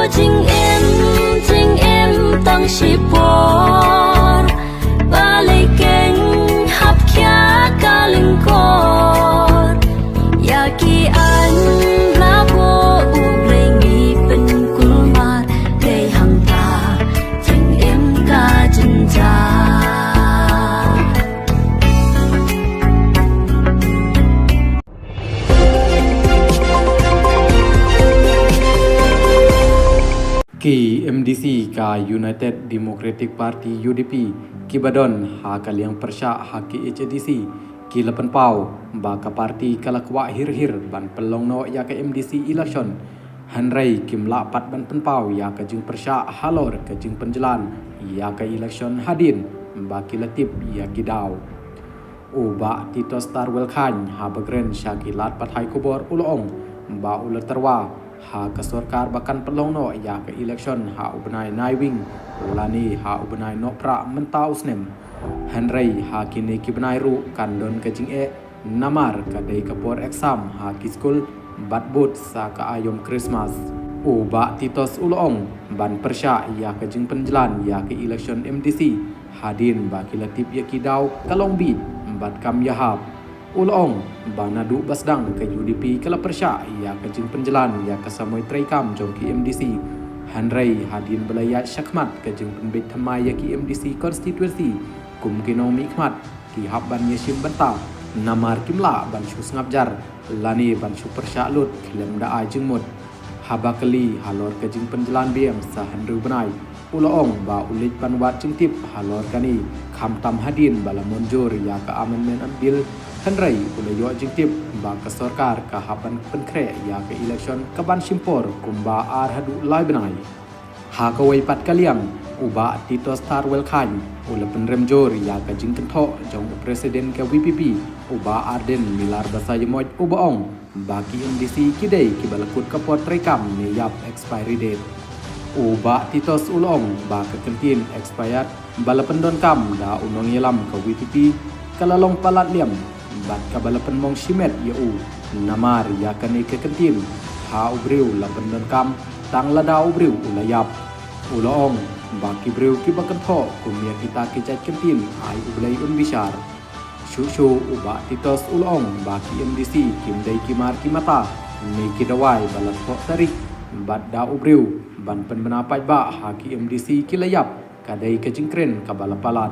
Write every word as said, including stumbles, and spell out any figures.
Jingim, jingim tang shipor, ba lei keng hap khia ka lyngkor. Ïa ki aiñ la buh U Blei ngi pynkulmar, dei hangta jingim ka jynjar. Ki M D C ka United Democratic Party, U D P, kiba don ha ka liang pyrshah ha K H A D C, ki la pynpaw ba ka party ka la kwah hir hir ban pynlong noh ïa ka M D C election. Hynrei kim lah pat ban pynpaw ïa ka jingpyrshah halor ka jingpynjlan ïa ka election hadien ba ki la tip ïa ki daw. U Bah Titos Tarwel Chyne, haba kren sha ki lad pathai khubor, u la ong ba u la tyrwa ha ka sorkar ba kan pynlong noh ïa ka election ha u bnai Naiwieng lane ha u bnai Nohprah mynta u snem. Hynrei ha kine ki bnai ruh kan don ka jingeh, namar ka dei ka por exam ha ki skul bad bud sa ka aïom Christmas. U Bah Titos u la ong ban pyrshah ïa ka jingpynjlan ïa ka election M D C hadien ba ki la tip ïa ki daw ka long bieit bad kam ïahap. U la ong ba naduh ba sdang ka U D P ka la pyrshah ïa ka jingpynjlan ïa ka samoi treikam jong ki M D C. Hynrei hadien ba la ïaid shakhmat ka jingpynbeit thymmai ïa ki M D C constituency, kum ki nongmihkhmat ki hap ban ïashim bynta namar kim lah ban shu sngap jar lane ban shu pyrshah lut khlem da ai jingmut. Haba kylli halor ka jingpynjlan biang sa hynriew bnai, u la ong ba u leit ban wad jingtip halor kane khamtam hadien ba la mynjur ïa ka Amendment Bill, hynrei u la ïoh jingtip ba ka sorkar ka hap ban pynkhreh ïa ka election kaban shim por kumba ar haduh lai bnai. Ha kawei pat ka liang, u Bah Titos Tarwel Chyne u la pynrem jur ïa ka jingkynthoh jong u President ka V P P, u Bah Ardent Miller Basaiawmoit, uba ong ba ki M D C ki dei kiba la kut ka por treikam ne ïap, expiry date. U Bah Titos u la ong ba ka kyntien expired ba la pyndonkam da u nongïalam ka V P P ka la long palat liam bad kaba la pynmong shimet ïa u, namar ïa kane ka kyntien ha u briew la pyndonkam tang lada u briew u la ïap. U la ong ba ki briew kiba kynthoh kum ïa kita ki jait kyntien, ai U Blei un bishar. Shuh shuh u Bah Titos u la ong ba ki M D C kim dei ki mar ki mata ne ki dawai ba la thoh tarik bad da u briew ban pynbna paidbah ha ki M D C ki la ïap, ka dei ka jingkren kaba la palat.